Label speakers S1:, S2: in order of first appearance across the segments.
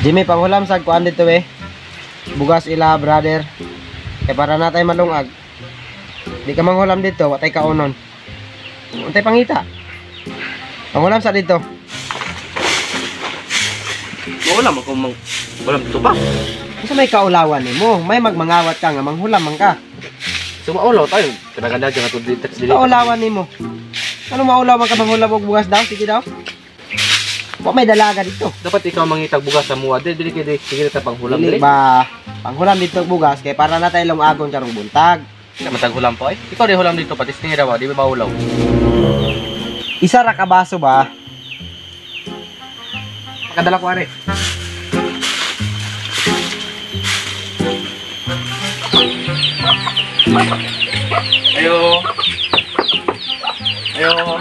S1: Jimmy, panghulam sa kuan dito eh. Bugas ila, brother. Kay para natay malungag. Di ka manghulam dito, watay kaunon. Untay pangita. Panghulam sa dito.
S2: Wala man kung ulam dito pa.
S1: Unsa may kaulawan nimo? May magmangawat ka nga manghulam man ka.
S2: So maulaw tayo. Kadaganda dyan ato dito.
S1: Kaulawan nimo. Ano maulaw man ka manghulam og bugas daw? Sige daw. Wa may dalaga dito.
S2: Dapat ikaw mangitag bugas sa muwa. Dili kay dili sige ta panghulam
S1: Dili
S2: dili.
S1: ba? Panghulam dito og bugas kay para natay lungagon karong buntag.
S2: Sa matag hulam pa eh. Ikaw di hulam dito pati tingira ba di ba maulaw.
S1: Isa ra ka baso ba?
S2: Makadala ko are. Ayo. Ayo. Oh.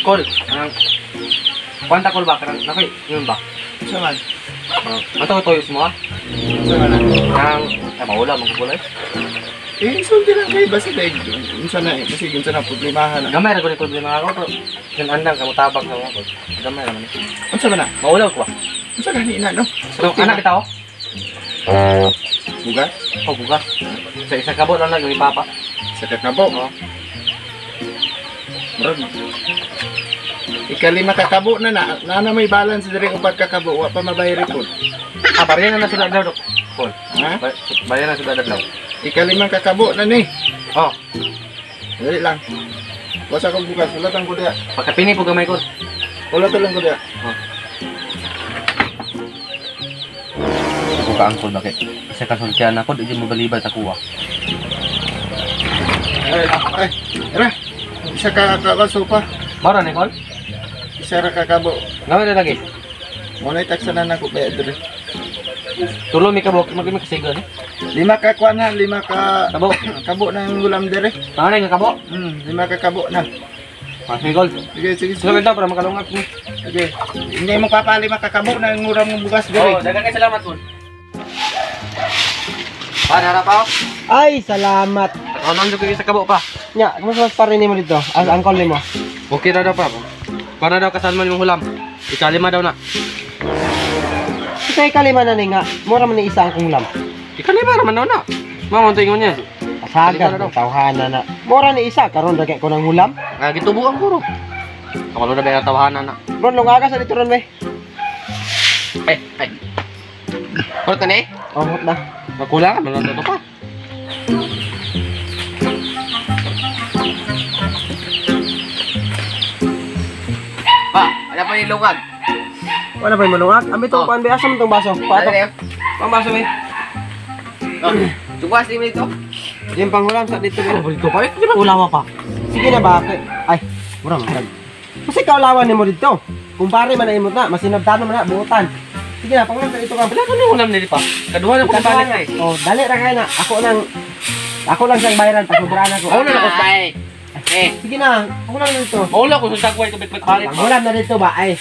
S2: Kol, anang kwanta kol ba karang nakoy yun ba?
S3: Unsa man?
S2: Ato toyo mo ah.
S3: Unsa man na?
S2: Nang maula magugulay.
S3: Eh, sulti lang kay basta dahil unsa na kasi unsa na problemahan na.
S2: Gamay ra gud problema ako pero kan andang kamo tabang sa ako. Gamay ra man.
S3: Unsa man na?
S2: Maulaw ko ba?
S3: Unsa gani na no?
S2: So, anak bitaw?
S3: Bugas?
S2: Oh, bugas. Sa isa kabo lang ni papa.
S3: Sa kakabo.
S2: Oh.
S3: Murag ikalima kakabo na na. Nana may balance diri og pagkakabo wa pa mabayri po.
S2: Ah, barya na na sila daw. Kol.
S3: Ha?
S2: Barya na sila daw.
S3: Ikalimang kakabo na ni.
S2: Oh,
S3: Dali lang. Wasa kong bugas, wala tang kuda.
S2: pagkapini po gamay kol.
S3: Wala to lang kuda.
S2: Ako ka angkol bakit? Isa ka sultian ako, di mo balibad sa kuwa.
S3: Ay, ay, era. Isa ka kakaso pa.
S2: Mara ni kol?
S3: Isa ra kakabo.
S2: Gamay na lagi.
S3: Mo na taksanan ako ba diri.
S2: Tulo mi kabok, magmi kasigo ni.
S3: Lima ka kuan ha, lima ka
S2: Kabo.
S3: kabo na yung gulam diri.
S2: Tama na nga kabo.
S3: Lima ka kabo na.
S2: Pasig kol.
S3: Sige, sige,
S2: Sige
S3: sige.
S2: daw para makalungag ni.
S3: Sige. Hindi mo papa lima ka kabo na yung ulam mong bugas diri.
S2: Oh, daghang kay salamat kol. Pa harap pa.
S1: Ay, salamat.
S2: Ano jud sa kabo pa?
S1: Nya, kumusta mas pare nimo dito? As angkol nimo.
S2: Okay ra daw pa. Para daw kasalman yung hulam. Ikalima daw na.
S1: Sa ikalima na ni nga, mura man ni isa ang kong ulam.
S2: Ikalima raman daw na. Mao man ingon niya.
S1: Pasagan, ang tawhana na. Mura ni isa, karon ra kay ko ng hulam.
S2: Nga gitubuan ko ro. Kamalo na ba ang tawahanan na.
S1: Ron, lungaga sa dito ron, be.
S2: Ay, ay. Puro ta ni?
S1: Oh, hot na.
S2: Makulang man lang to pa. Pa, wala pa ni lungag.
S1: Wala pa yung malungag. Ambi to,
S2: Oh.
S1: kuan be, asa man tong baso? Pato. Pang baso, be.
S2: Oh, tugwas di mo dito.
S1: Yung panghulam sa dito, be.
S2: Dito pa eh. Di ba ulawa pa?
S1: Sige na ba? Ay, mura man. Kasi kaulawan nimo dito. Kumpare man na imot na, masinabtan man na buotan. Sige na, panghulam sa dito ka.
S2: Wala ka ni ulam nili pa. Kaduha na ko
S1: Kaduha
S2: palit
S1: na.
S2: eh.
S1: Oh, dali ra kay na. Ako lang siyang bayaran pagsobrahan ako.
S2: Mauna na ko sa eh. Eh,
S1: Sige na, ako lang dito.
S2: maula ko sa tagway ko bitbit palit.
S1: Panghulam na dito ba? Ay.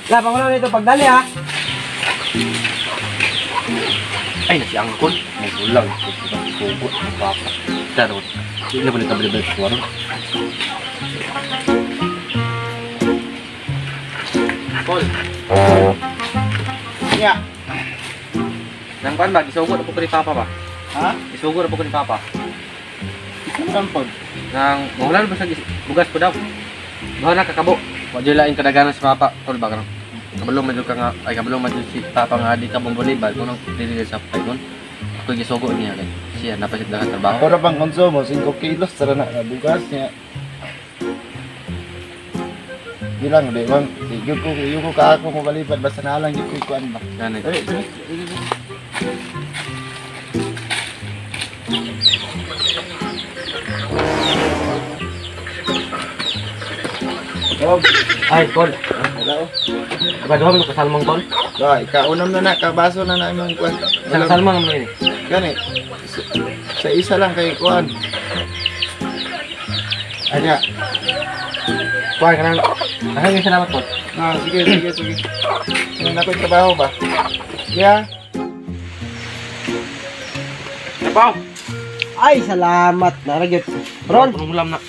S1: La, panghulam na dito pagdali ha.
S2: Ay, na si angkol. May ulam. Sugot ng papa. Pero, hindi na ba nagkabali-bali sa kuwaro? Kol,
S3: Nya.
S2: nang kuan ba? Isugot na po ko ni Papa ba?
S3: Ha?
S2: Isugot na po ko ni Papa.
S3: Isa lang pod.
S2: Nang mahulan ba sa bugas ko daw? Bawa na kakabo. Wa jud lain kadaganan si Papa. Kol ba karon? Kabalo man jud ka nga, ay kabalo man jud si Papa nga di ka bombolibal kung nang dili sa paingon. Ako gisugo niya kay siya napasit na trabaho.
S3: Para pang konsumo 5 kilos tara na na bugas niya. Di lang, di bang, di gyud ko, gyud ko kaako ko balibad basta na lang gyud ko ikuan ba.
S2: Ganit.
S3: Dali, dali, dali, dali. Oh,
S2: Ay, kol.
S3: wala oh.
S2: Kaduha mo kasalmang kol.
S3: Ba, ikaunam na na, kabaso na na imong kuan.
S2: Isang kasalmang mo ini.
S3: Gani. Sa isa lang kay kuan. Anya.
S2: Kuan ka nang. Daghang salamat kol.
S3: Ah, sige, sige, sige. Ano na ko'y trabaho ba? Yeah.
S2: Napaw.
S1: Ay, salamat. Naragyot. Ron,
S2: Anong ulam na?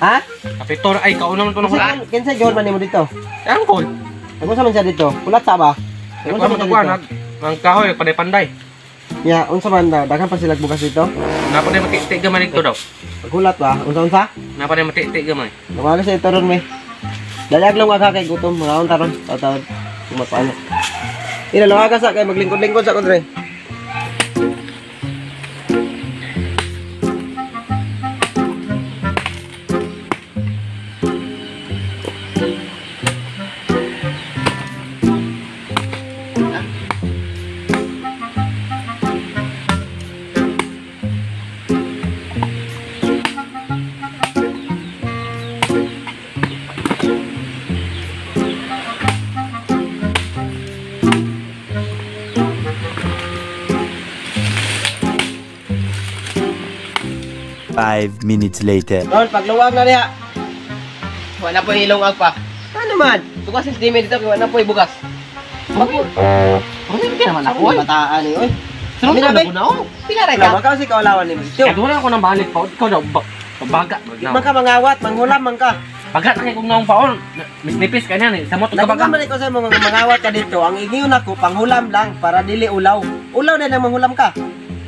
S1: Ha?
S2: Kapito na ay kauna man to na.
S1: Kinsa gyud man nimo dito?
S2: Angkol.
S1: Ako sa man siya dito. Kulat sa ba?
S2: Ako sa man ang kahoy panday-panday.
S1: Ya, unsa man da? Daghan pa sila bugas dito.
S2: Napa na mati-ti gamay dito daw.
S1: Paghulat ba? Unsa-unsa?
S2: Napa na mati-ti gamay.
S1: Lumagas sa ito ron may. Dalag lang aga kay gutom, mga taron, tawad. Kumapaano. Ina lumagas sa kay maglingkod-lingkod sa kodre.
S4: Minutes later.
S1: Lol, pagluwag na niya.
S5: Wala po ilong pa.
S1: Ano man?
S5: Tugas si Jimmy dito, wala po bugas.
S2: Ano ka naman ako
S1: Ako, bataan ni oy.
S2: Sunod na ko na oh.
S5: Pila ra ka?
S1: Wala ka kasi kaulawan ni Tio.
S2: Kaya doon ako nang balik pa. Ikaw daw baga.
S1: Man ka mangawat, manghulam man ka.
S2: Baga na kay kung naong paon. Misnipis ka niyan eh. Samot ka
S1: Lagi
S2: baga.
S1: man ikaw sa mga mangawat ka dito. Ang ingiyon ako panghulam lang para dili ulaw. Ulaw na nang manghulam ka.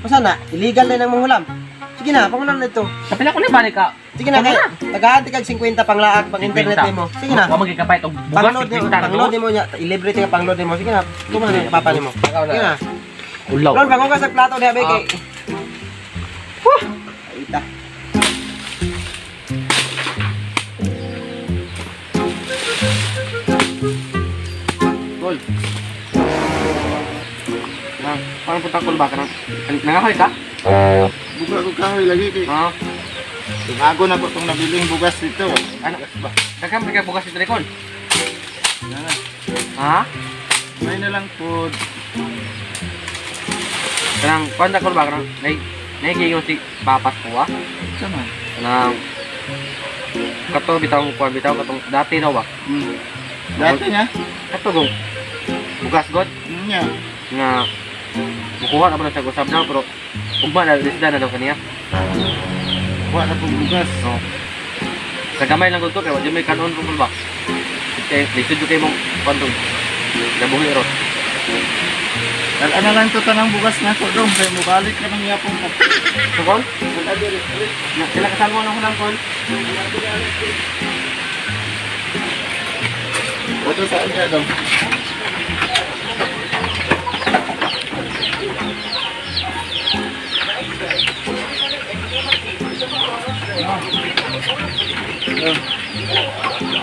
S1: Kung na, illegal na nang manghulam. Sige na, panghulam na ito.
S2: Sa pila ko na balik ka.
S1: Sige na, kay tagaan ti kag 50 panglaag pang internet nimo. Sige na.
S2: Wa magikapait og bugas
S1: Pangload nimo,
S2: 50 na.
S1: pangload nimo niya, ilibre ti ka pangload nimo. Sige na, tuman na papa nimo. Sige na.
S2: Ulaw.
S1: Lol, bangon ka sa plato diha kay. Huh. Ita.
S2: Tol. Na, parang punta ko ba ka na? Nangahoy ka?
S3: Buga ko kahoy lagi kay.
S2: Ha?
S3: Tingago na ko tong nabiling bugas dito.
S2: Ano? Daghan pa kay bugas dito rekon. Ha?
S3: May na lang po.
S2: Kanang kuan ta ko ba kanang nay nay si papas ko ah.
S3: Sama.
S2: Kanang kato bitawng kuan bitaw katong dati daw ba?
S3: Dati nga.
S2: Kato gong bugas god
S3: Nya.
S2: nga mukuha na ba na sa usab na pero ugma na isda na daw kaniya.
S3: Wa na pong bugas.
S2: No. Sa gamay lang gud ko kay wa jud may kanon ko ba. Kay lisod jud kay mong kuan dong. Nabuhi ro.
S3: Dala na lang to tanang bugas na ko dong kay mobalik ka nang yapon ka.
S2: So kon, na sila kasama nang hulang kon.
S3: Oto sa inyo dong.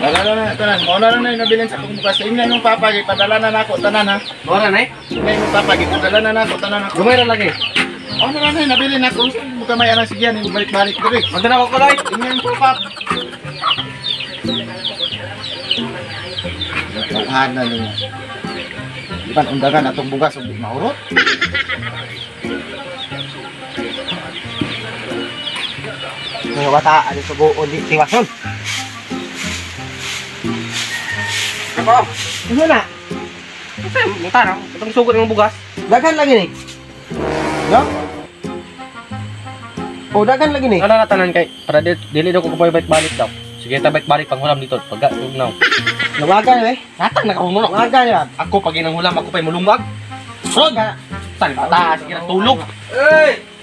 S3: Dala na tanan. Mao na lang na nabilin sa akong bugas. Ingnan mong papa gipadala na nako tanan ha.
S2: Mora na eh.
S3: Ingnan mong papa gipadala na nako tanan ako.
S2: Gamay ra lagi.
S3: Mao na lang na nabilin nako. Muka may anang sigyan balik-balik diri.
S2: Magdala ko loy.
S3: Ingnan mo papa. Nauhan na niya. Di ba undangan atong bugas ug di mahurot?
S1: Mga bata, ano sugo di tiwason.
S2: Ako.
S1: Ano na?
S2: Kasi muta na, itong sugod ng bugas.
S1: Daghan lagi ni. No? Oh, daghan lagi ni.
S2: Ano na tanan kay para dili daw ko kapoy balik daw. Sige ta balik panghulam dito pagka tugnaw.
S1: Luwagan eh.
S2: Natang nakahuno.
S1: Luwagan ya.
S2: Ako pag inang hulam ako pay mulungag. Rod. Tan bata sige na tulog.
S5: Ey!